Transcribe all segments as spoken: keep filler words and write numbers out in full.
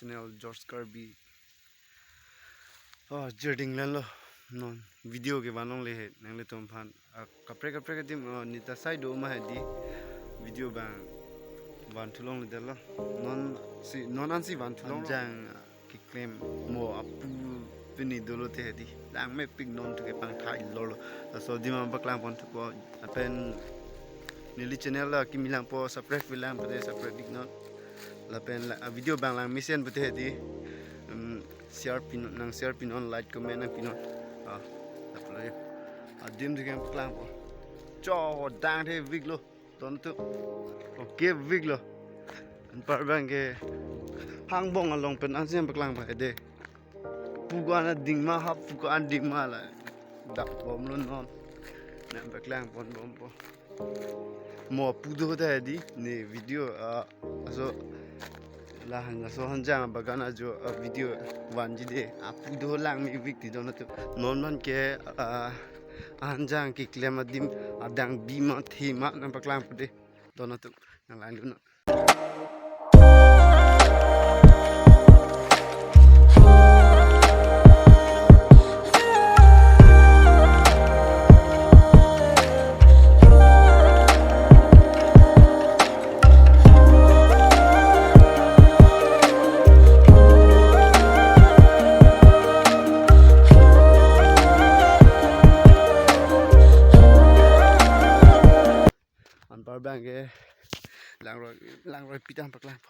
Channel George Karbi. Oh, jirding lenlo. Non video kevan longle he nanglitum aphan. Ah, kaprek kaprek adim, oh, neta sai do ma hedi. Video abang van thu longledetlo. Non si, non ansi van thu long. Anjang, ah, keklem mo apu pini dolo te hedi. Langmepik, non thu ke pangthai lolo. Laso adim abang paklang pon thupo. Lapen neli channel la kimi langpo, subscribe pi lang pute subscribe pik non. Lapen la, ah, video abang langmesen pute hedi. Um, share pi non, nang share pi non, like, comment nang pi non. Ah, lapen adim thu ke paklang po. Cho dang the vik lo. Ton tu. Okay, vik lo. Anpar abang ke hangbong along pen ansi paklang pa hedi. Pu ko-an ading ma, ha pu ko-an ading ma la. Dak bomlo non. Nang paklang pon bompo. Mo apu do ta hedi, ne video, ah, laso la han, laso hanjang bagan ajo, ah, video vanji de. Apu do langmepik ti don tu. Non abang ke, ah, hanjang keklem adim adang bi ma the ma nang paklang pute. Don tu nang langdun non. Anpar abang ke langroi, langroi pitang paklang.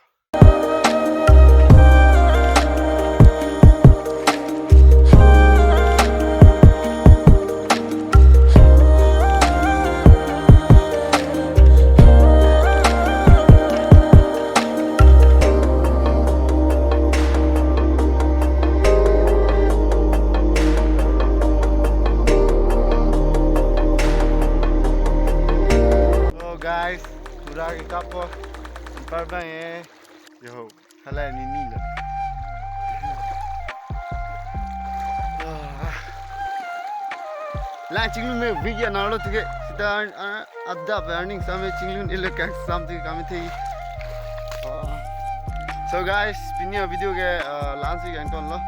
So guys, pura ke kapo. Anpar abang eh. Yo, hala ni ni lo. Ah. Lang chinglun me video na lo tu ke. Sita, ah, adap earning same chinglun ilo kang sam tu kami the. Ah. So guys, pini avideo ke, ah, la-ansi kangton lo.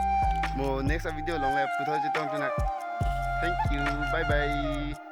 Mo next avideo along le puthot chetong tu na. Thank you. Bye bye.